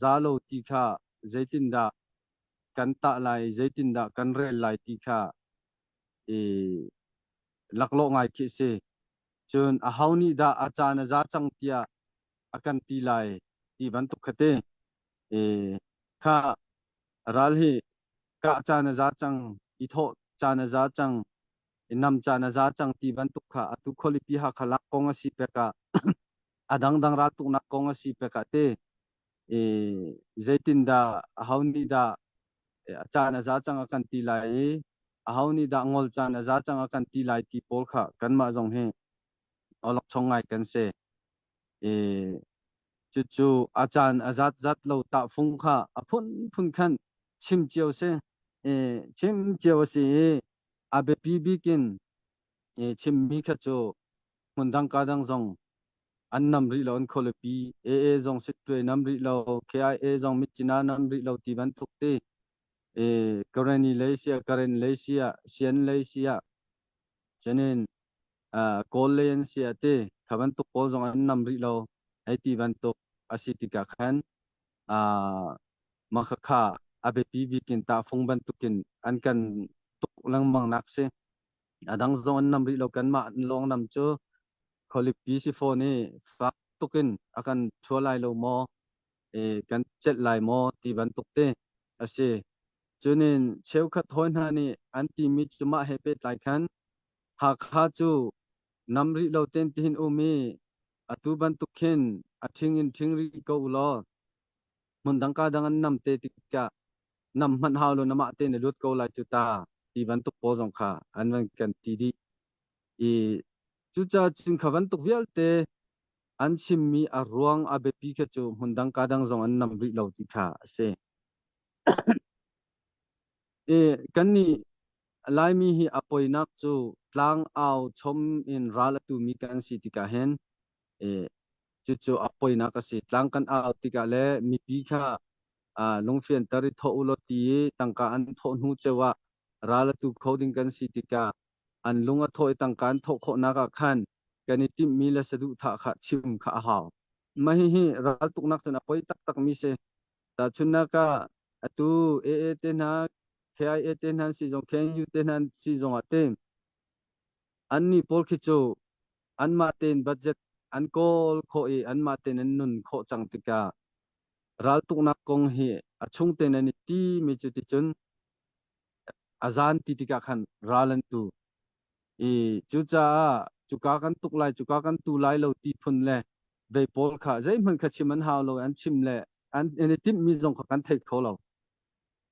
za lo ti kha zeitindah kan tah lai, zeitindah kan rel lai ti kha i laklawh ngai khi a si. Cun aho nih dah a caan a za cang tiah a kan ti lai ti bantuk kha te. I kha ral hi kah caan a za cang, i thawh caan a za cang, i nam caan a za cang ti bantuk kha atu khualipi Hakha lak kong a si pek ah a dangdang raltuknak kong a si pek ah te i zeitindah aho nih dah a caan a za cang a kan ti lai i aho nih dah ngol caan a za cang a kan ti lai ti pawl kha kanmah zong hi awlokchong ngai kan si. I cucu a caan a zat zat lo tahfung kha a phunphun khan chim cio si. I chim cio a si i a biapi bik in i chimmi kha cu hmundang ka dang zong an nam rih lo, an khualipi AA zong Sittwe nam rih lo, KIA zong Myitkyina nam rih lo ti bantuk ti e Karenni lei sia Karen lei sia Sian lei sia cunin Kawl lei an sia ti kha bantuk pawl zong an nam rih lo hei ti bantuk a si tikah khan mah khakha a biapi bik in tahfung bantukin an kan tuk lengmang nak si. A dang zong an nam rih lo, kanmah lawng nam cu khualipi si fawn i fak tuk in a kan thua lai lo maw, e, kan celh lai maw ti bantuk te a si. Cunin cheukhat hawi hna nih an timi cu mah he pehtlai khan Hakha cu nam rih lo ten tihin um i atu bantuk khin a ṭhing in ṭhing rih ko u law hmundang ka dang an nam te tikah nam hmanh hau lo namah te na lut ko lai cu ta ti bantuk pawl zong kha an van kan ti dih i cucaah cun kha bantuk vialte an chimmi a ruang a biapi kha cu hmundang ka dang zong an nam rih lo ti kha a si. I kannih Laimi hi a poinak cu tlang au chom in ral a tumi kan si tikah hin i cucu a poinak a si. Tlang kan au tikah le mipi kha lungfianter i thawh u law ti i tangka an thawh hnu ceu ah ral a tu kho ding kan si tikah an lung a thawh i tangka an thawh khawhnak ah khan kan i timhmi le saduhthah kha chim kha a hau. Mah hihi raltuknak cun a poi taktakmi si. Tahchunhnak ah atu AA te hna, KIA te hna si zong, KNU te hna si zong ah te annih pawl khi cu anmah tein budget an kawl khawh i anmah tein an nun khawh cang tikah raltuknak kong hi a chung tein an i ti mi cu ticun a zan ti tikah khan ral an tu i cucaah cuka kan tuk lai, cuka kan tu lai lo ti phun le vei pawl kha zeihmanh kha chim an hau lo, an chim le an i timhmi zong kha kan thei kho lo,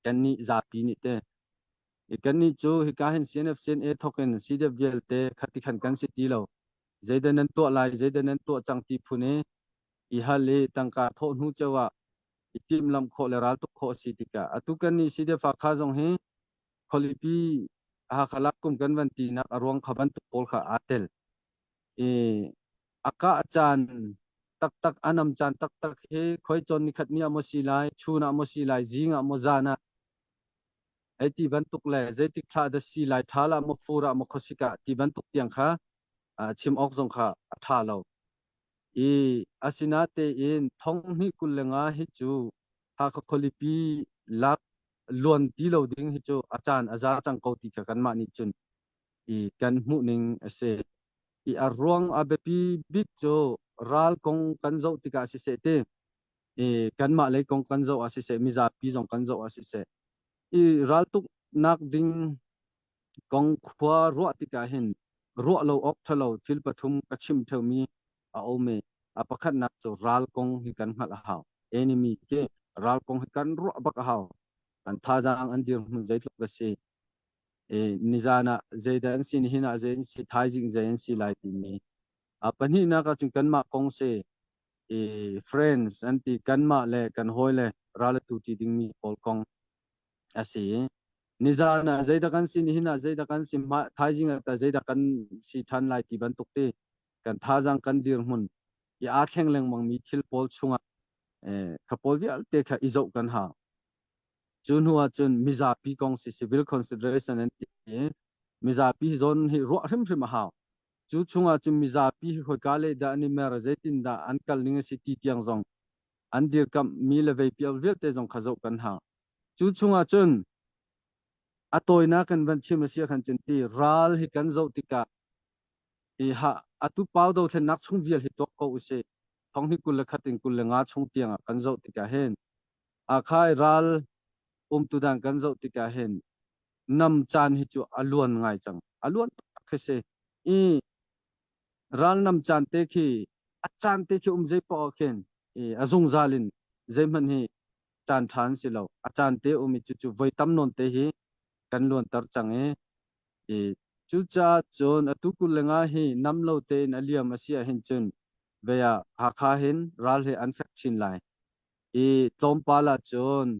kannih zapi nih te. I kannih cu hika hin CNF CNA thawk in CDF vialte khati khan kan si ti lo, zeidah nan tuah lai, zeidah nan tuah cang ti phun i i hal i tangka thawh hnu ceu ah i timhlamh khawh le raltuk khawh a si tikah atu kannih CDF Hakha zong hi khualipi Hakha lak kum kan van tinak a ruang kha bantuk pawl kha aa tel i a kah caan taktak, a nam caan taktak hi khoi cawn nikhat ni ah maw si lai, chun ah maw si lai, zing ah maw, zan ah ei ti bantuk le zeitik thla dah si lai, ṭhal ah maw, fur ah maw, khuasik ah ti bantuk tiang kha chim awk zong kha a ṭha lo. I asinatein 2025 hi cu Hakha khualipi lak luan ti lo ding hi cu a caan a za cang ko ti kha kanmah nih cun i kan hmuh ning a si. I a ruang a biapi bik cu ral kong kan zoh tikah siseh ti i kanmah lei kong kan zoh ah siseh, mizapi zong kan zoh ah siseh, i raltuknak ding kong khua ruah tikah hin ruah lo awk ṭhalo thil pathum ka chim ṭheumi a um i a pakhatnak cu ral kong hi kan hngalh a hau. Enemy ti ral kong hi kan ruah bak a hau. An thazaang, an dirhmun zeitluk a si. I nizan ah zeidah an si, nihin ah zei an si, thaizing zei an si lai timi. A pahnihnak ahcun kanmah kong si i friends an ti, kanmah le kan hawi le ral a tu ti dingmi pawl kong a si. Nizan ah zeidah kan si, nihin ah zeidah kan si, thaizing ah tah zeidah kan si ṭhan lai ti bantuk ti kan thazaang, kan dirhmun i aa thleng lengmangmi thil pawl chungah kha pawl vialte kha i zoh kan hau. Cu hnu ah cun mizapi kong si, civil consideration an ti i mizapi zawn hi ruah hrimhrim a hau. Cu chungah cun mizapi hi khoika lei dah an i mer, zeitindah an kal ning a si ti tiang zong. An dirkamh mi le veipial vialte zong kha zoh kan hau. Cu chungah cun a tawinak kan van chim a si ahkhan cun ti ral hi kan zoh tikah i ha atu pau dothlennak chung vial hi tuak ko usih. Thonghnih 21 in 25 chung tiangah kan zoh tikah hin akhai ral umtu dan kan zoh tikah hin nam caan hi cu a luan ngai cang. A luan taktak khi si. I ral nam caan te khi a caan te khi um zei poah khin i a zungzal in zeihmanh hi caan ṭha an si lo. A caan te um i cucu voi tam nawn te hi kan luanter cang i i cucaah cun atu 25 hi nam lo tein a liam a si ahhin cun vei ah Hakha hin ral hi an fek chin lai. I tlawmpal ah cun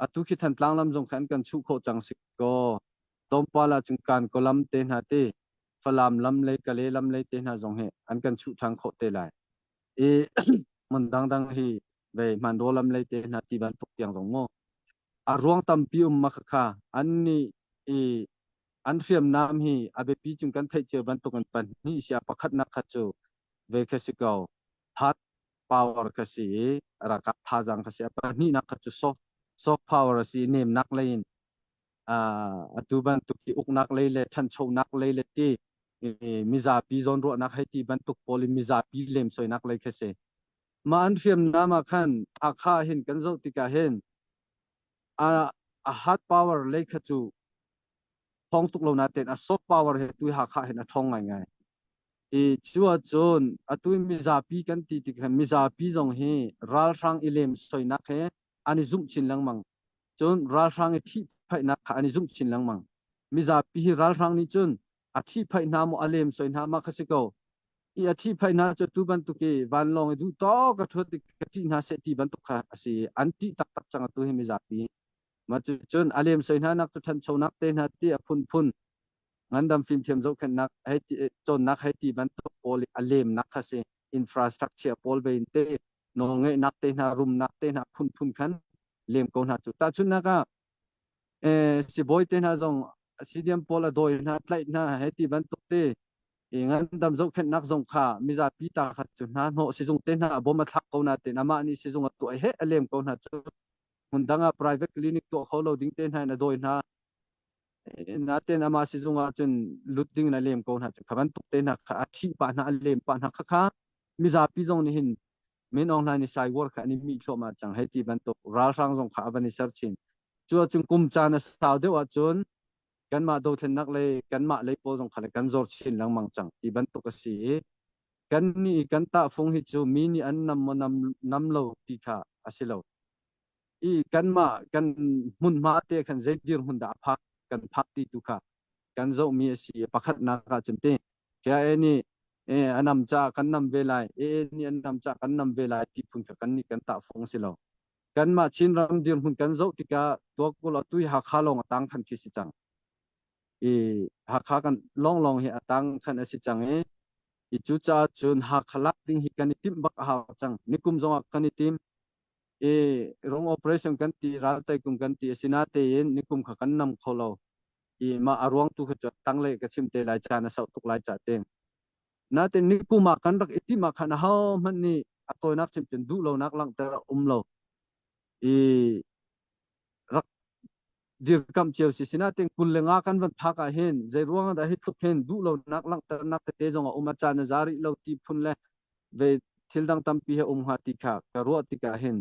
atu khi Thantlang lam zong kha an kan chuh khawh cang si kaw tlawmpal ah cun Kankaw lam te hna ti Falam lam lei Kale lam lei te hna zong hi an kan chuh ṭhan khawh te lai. I hmun dangdang hi vei Hmanraw lam lei te hna ti bantuk tiang zong mu a ruang tampi um ma kha an nih i an hriamnam hi a biapi cung kan theih cio bantuk in pahnih sia pakhatnak kha cu ve kha si ko hard power kha si i ralkap thazaang kha si a pahnihnak kha cu soft power a si nemnak lei in atu bantuk hi uknak lei le ṭhanchonak lei le ti mizapi zawnruahnak hei ti bantuk pawl in mizapi lemsoinak lei kha si. Mah an hriamnam ah khan Hakha hin kan zoh tikah hin a a hard power lei kha cu thawng tuk lo natein a soft power he tu Hakha hin a ṭhawng ngaingai. I cu ahcun atu mizapi kan ti tik hin mizapi zong hi ralhrang i lemsoinak he an i zumh chin lengmang. Cun ralhrang i ṭhihphaihnak kha an i zumh chin lengmang. Mizapi hi ralhrang nih cun a ṭhihphaih hna maw a lemsoi hna ma kha si ko. I a ṭhihphaih hna cu tu bantuk i vanlawng i duh tawk a ṭhuat i ka ṭih hna seh ti bantuk kha a si. An ṭih taktak cang atu hi mizapi. Mah cucun a lemsoi hna nak cu ṭhanchonak te hna ti a phunphun ngandam fimthiam zohkhenhnak hei ti cawnnak hei ti bantuk pawl i a lemnak kha si. Infrastructure pawl ve in te nawlngeihnak te hna rumnak te hna phunphun khan lem ko hna cu. Tahchunhnak ah sibawi te hna zong CDM pawl a dawi hna tlaih hna hei ti bantuk te i ngandam zohkhenhnak zong kha mizapi ta kha cu hna hnawh sizung te hna bom a thlak ko na tein amah nih sizung a tuah he a lem ko hna cu hmun dang ah private clinic tuah kho lo ding te hna in a dawi hna natein amah sizung ah cun lut ding in a lem ko hna cu kha bantuk te hna kha a ṭhih pah hna a lem pah hna kha kha mizapi zong nih hin Min Aung Hlaing nih cyber kha an i mih thluahmah cang hei ti bantuk ralhrang zong kha a van i ser chin. Cu ahcun kum caan a sau deuh ahcun kanmah dothlennak lei kanmah lei pawl zong kha le kan zor chin lengmang cang ti bantuk a si i kan nih kan tahfung hi cu mi nih an nam maw nam, nam lo ti kha a si lo. I kanmah kan hmunhma te khan zei dirhmun dah a phak kan phak ti tu kha kan zohmi a si i pakhatnak ahcun ti KIA nih a nam caah kan nam ve lai, AA nih an nam caah kan nam ve lai ti phun kha kan nih kan tahfung si lo. Kanmah Chinram dirhmun kan zoh tikah tuakul atu hi Hakha lawng a tang khan khi si cang. I Hakha kan lawnglawng hi a tang khan a si cang i i cucaah cun Hakha lak ding hi kan i timh bak a hau cang. Nikum zongah kan i tim. I rung operation kan ti, ral kum kan ti asinatein nikum kha kan nam kho lo. I mah a ruang tu kha cu tanglei ka chim te lai caan a sauh tuk lai ca te. Natin nikum ah kan rak i timh ah khan aho hmanh nih a tawinak chim cun duh lonak langhter a um lo. I rak dirkamh cio si sinatin 25 kan van phak ah hin zei ruang dah hi tluk hin duh lonak langhternak tete zong a um a caan a za rih lo ti phun le ve thil dang tampi he um hnga ti kha ka ruah tikah hin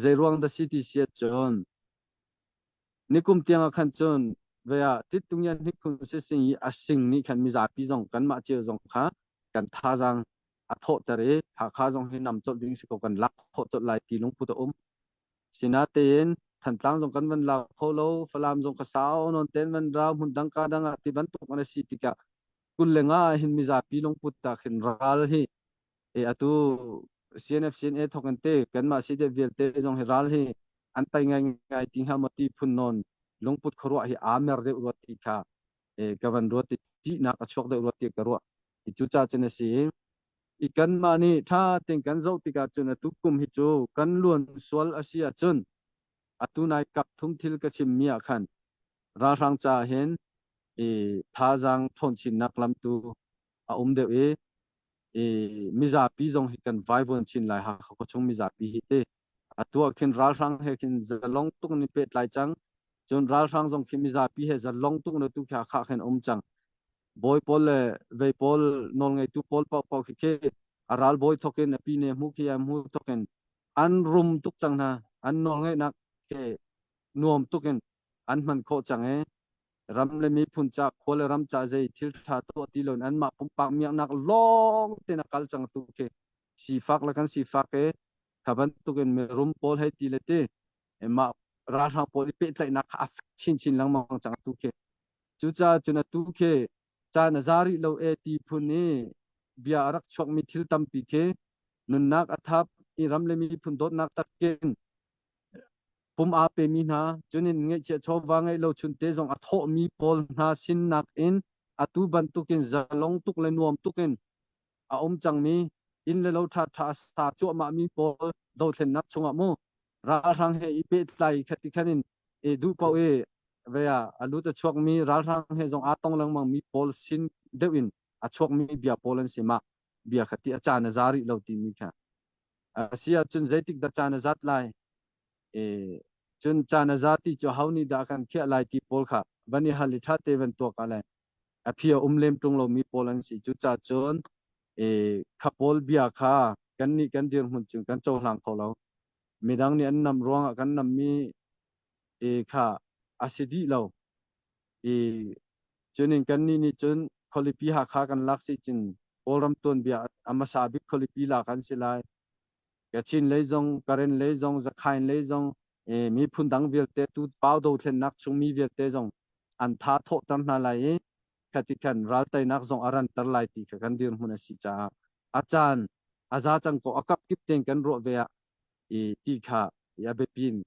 zei ruang dah si ti si ahcun Nikum tiang ah khan cun ve ah Tittungian hnikhun sising i a sing nih khan mizapi zong kanmah cio zong kha kan thazaang a thawhter i Hakha zong hi nam colh ding si ko kan lak khawh colh lai ti lungput a um. Sinatein Thantlang zong kan van la kho lo, Falam zong kha sau nawn ten van rau hmun dang ka dang ah ti bantuk an si tikah 25 ah hin mizapi lungput ah khin ral hi e atu CNF CNA thawk in te kanmah CDF vialte zong hi ral hi an tai ngai ngai ti hnga maw ti phun nawn lungput khuaruah hi aa mer deuh rua ti kha e ka van ruat ti ṭihnak a chuak deuh rua ti ka ruah. I cucaah cun a si i kanmah nih ṭha tein kan zoh tikah cun atu kum hi cu kan luan sual a si ahcun atu nai kap thum thil ka chimmi ah khan ralhrang caah hin i thazaang ṭhawn chinnak lam tu a um deuh i i mizapi zong hi kan vaivuan chin lai Hakha khuachung mizapi hi ti. Atu ah khin ralhrang he khin zalong tuk in pehtlai cang. Cun ralhrang zong khi mizapi he zalong tuk in atu khi Hakha khin um cang. Bawi pawl le vei pawl nawlngeitu pawl paohpaoh khi khi a ralbawi thawk in a pine hmu khi a hmu thawk in an rum tuk cang hna. An nawlngeihnak khi nuam tuk in an hman khawh cang i ram le miphun ca khua le ram ca zei thil ṭha tuah ti loin anmah pumpak miaknak lawng tein a kal cang tu khi sifak le kan sifak i kha bantukin mirum pawl hei ti le ti mah ralhrang pawl i pehtlaihnak kha a fek chinchin lengmang cang tu khi. Cucaah cun atu khi caan a za rih lo e ti phun i bia a rak chuakmi thil tampi khi nunnak a thap i ram le miphun dawtnak takin pum aa pemi hna cunin ngeihchiah chawva ngeih lo chunte zong a thawhmi pawl hna sinnak in atu bantukin zalong tuk le nuam tukin a um cangmi inn le lo ṭhaṭha a sa cuahmahmi pawl dothlennak chungah mu ralhrang he i pehtlai khati khan in i duh paoh i vea a lut a chuakmi ralhrang he zong aa tong lengmangmi pawl sin deuh in a chuakmi bia pawl an si. Mah bia kha ti a caan a za rih lo timi kha a si ahcun zeitik dah caan a zat lai e cun caan a za ti cu ho nih dah kan khiah lai ti pawl kha van i hal i ṭha te van tuak ah le a phi a um lem ṭung lomi pawl an si. Cucaah cun kha pawl bia kha kannih kan dirhmun cun kan cohlang kho lo. Midang nih an nam ruangah kan nammi kha a si dih lo. I cunin kannih nih cun khualipi Hakha kan lak si cun Kawlram tuanbia a hmasa bik khualipi lak an si lai. Kachin lei zong, Karen lei zong, Zakhain lei zong, miphun dang vialte tu Pau dothlennak chungmi vialte zong an tha thawhter hna lai i khati khan ralteinak zong a ranter lai ti kha kan dirhmun a si caah a caan a za cang ko a kap kip tein kan ruah ve ah i ti kha a biapi in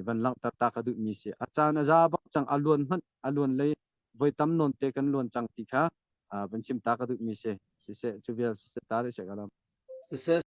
van langhter ta ka duhmi si. A caan a za bak cang, a luan hmanh a luan lei voi tam nawn te kan luan cang ti kha van chim ta ka duhmi si. Siseh, cu vial siseh ta rih seh ka lam. Siseh.